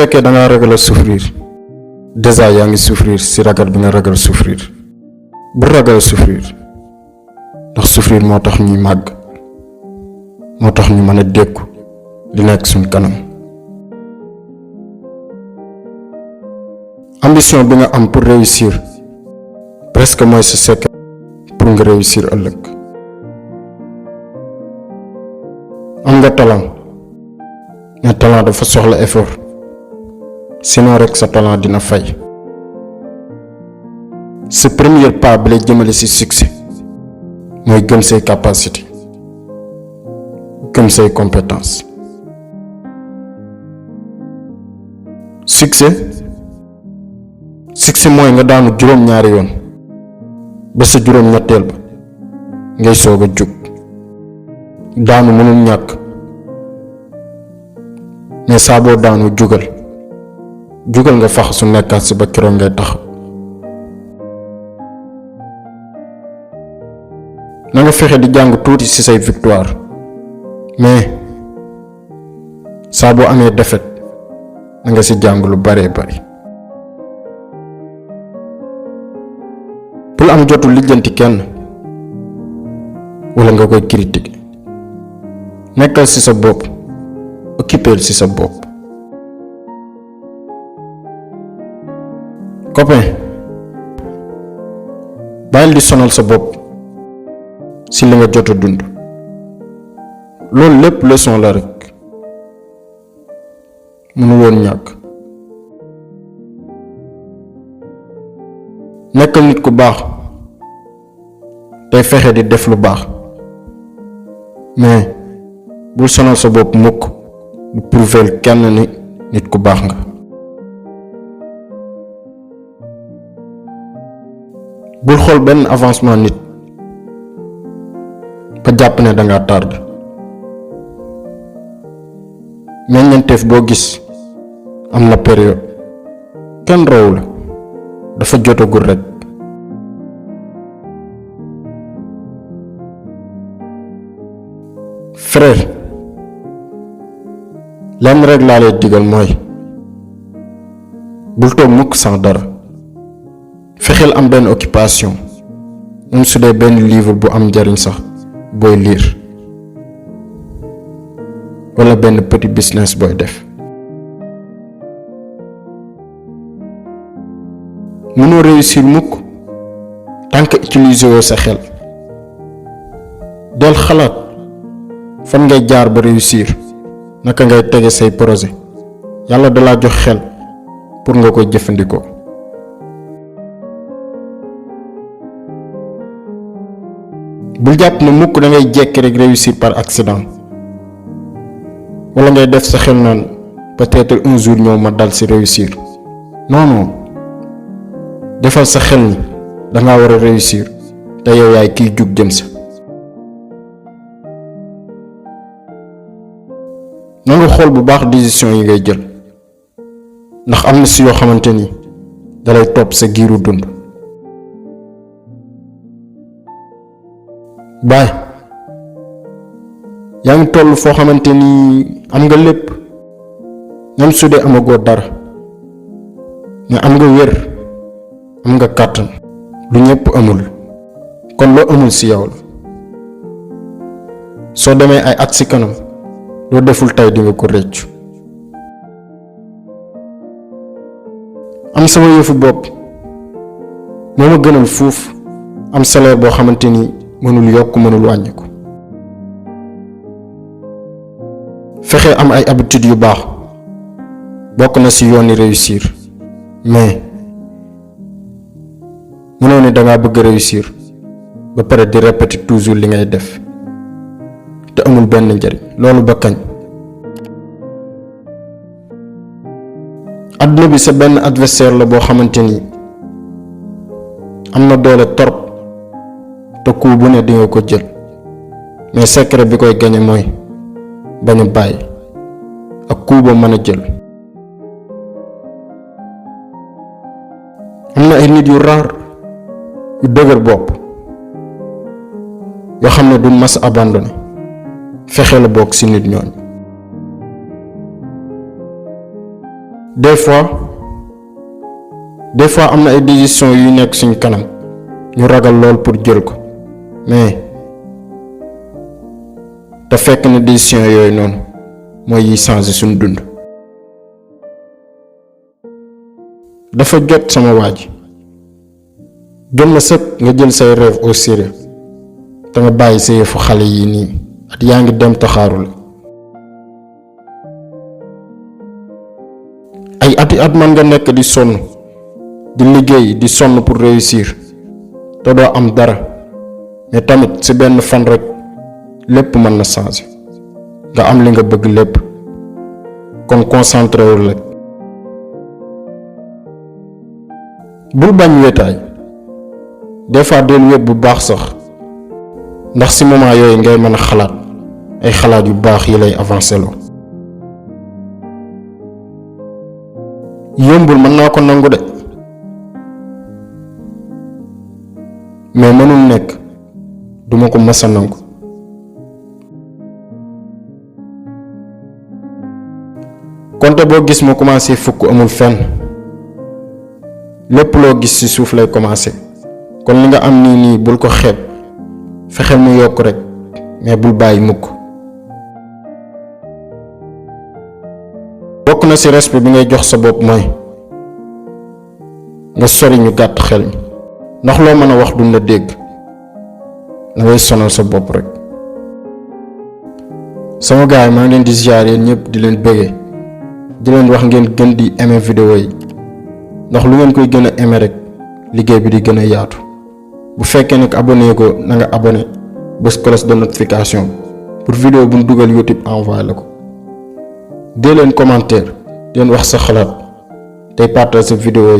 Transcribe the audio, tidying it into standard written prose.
fekkee da nga ragal souffrir déjà yaa ngi souffrir si ragal bi nga ragal souffrir bu ragal souffrir ndax souffrir moo tax ñuy màgg moo tax ñu mën a dékku li nekk suñ kanam. ambition bi nga am pour réussir presque mooy sa secret pour nga réussir ëllëg. am nga talent mais talent dafa soxla effort sinon rek sa talent dina fay. sa premier pas bi lay jëmale ci succès mooy gëm say capacité gëm say compétence. succès mooy nga daanu juróom-ñaari yoon ba sa juróom-ñetteel ba ngay soog a jug. daanu mënul ñàkk mais saa boo daanu jugal nga fax su nekkaat si ba keroog ngay tax. na nga fexe di jàng tuuti ci say victoire mais saa boo amee défaite na nga ci jàng lu bare bari. bul am jotu lijjanti kenn wala nga koy critiquer nekkal ci sa bopp occupeel ci sa bopp. copain bàyyil di sonal sa bopp ci li nga jot a dund loolu lépp leçon la rek mënu woon ñàkk. nekkal nit ku baax tey fexe di def lu baax mais bul sonal sa bopp mukk di prouver kenn ni nit ku baax nga. bul xool benn avancement nit ba jàpp ne danga tardé. meññeenteef boo gis am na période kenn raw la dafa jotagul rek. frère lenn rek laa lay digal mooy bul toog mukk sans dara. fexeel am benn occupation même su dee benn livre bu am njariñ sax booy lire wala benn petit business booy def. mënoo réussir mukk tant que utiliser woo sa xel. del xalaat fan ngay jaar ba réussir naka ngay tege say projet yàlla dalaa jox xel pour nga koy jëfandikoo. bul jàpp ne mukk da ngay jekki rek réussir par accident wala ngay def sa xel naan peut-être un jour ñëw ma dal ci réussir. non defal sa xel ni danga war a réussir te yow yaay kiy jug jëm sa. na nga xool bu baax décision yi ngay jël ndax am na ci yoo xamante ni dalay topp sa giiru dund. baay yaa ngi toll foo xamante ni am nga lépp même su dee amagoo dara mais am nga wér am nga kàttan lu ñépp amul kon loo amul ci yow la. soo demee ay at ci kanam loo deful tey dinga ko rëccu. am sama yëfu bopp moo ma gënal fuuf am salaire boo xamante ni mënul yokk mënul wàññiku. fexe am ay habitudes yu baax bokk na ci yooni réussir mais mënoo ni danga bëgg réussir ba pare di répéter toujours li ngay def te amul benn njariñ. loolu ba kañ? àdduna bi sa benn adversaire la boo xamante ni am na doole torop te coup bu ne dinga ko jël mais secret bi koy gañe mooy bañ a bàyyi ak coup ba mën a jël. am na ay nit yu raar yu dëgër bopp yoo xam ne duñ mas abandonné fexe la bokk ci nit ñooñ. des fois am na ay décisions yu nekk suñ kanam ñu ragal lool pour jël ko mais te fekk na décision yooyu noonu mooy yi changer suñ dund. dafa jot sama waa ji jot na sëkk nga jël say rêve au sérieux te nga bàyyi sa yëfu xale yi nii at yaa ngi dem taxaaru la. ay ati at man nga nekk di sonn di liggéey di sonn pour réussir te doo am dara mais tamit ci benn fan rek lépp mën na changer nga am li nga bëgg lépp kon concentré wul rek. bul bañ wéetaay des fois del wéet bu baax sax ndax ci moment yooyu ngay mën a xalaat ay xalaat yu baax yi lay avancer loo. yombul mën naa ko nangu de mais mënul nekk duma ko mës a nangu. konte boo gis mu commencé fukk amul fenn lépp loo gis ci suuf lay commencé kon li nga am nii bul ko xeeb fexeel mu yokk rek mais bul bàyyi mukk. bokk na ci respect bi ngay jox sa bopp mooy nga sori ñu gàtt xel mi ndax loo mën a wax duñ la dégg da ngay sonal sa bopp rek. sama gaay maa ngi leen di ziar yéen ñëpp di leen bëggee di leen wax ngeen gën di aimer vidéo yi ndax lu ngeen koy gën a aimer rek liggéey bi di gën a yaatu. bu fekkee ne abonné ko na nga abonné bës cloche de notification pour vidéo bu ñu dugal YouTube envoyé la ko. dee leen commentaire di leen wax sa xalaat tey partage sa vidéo yi.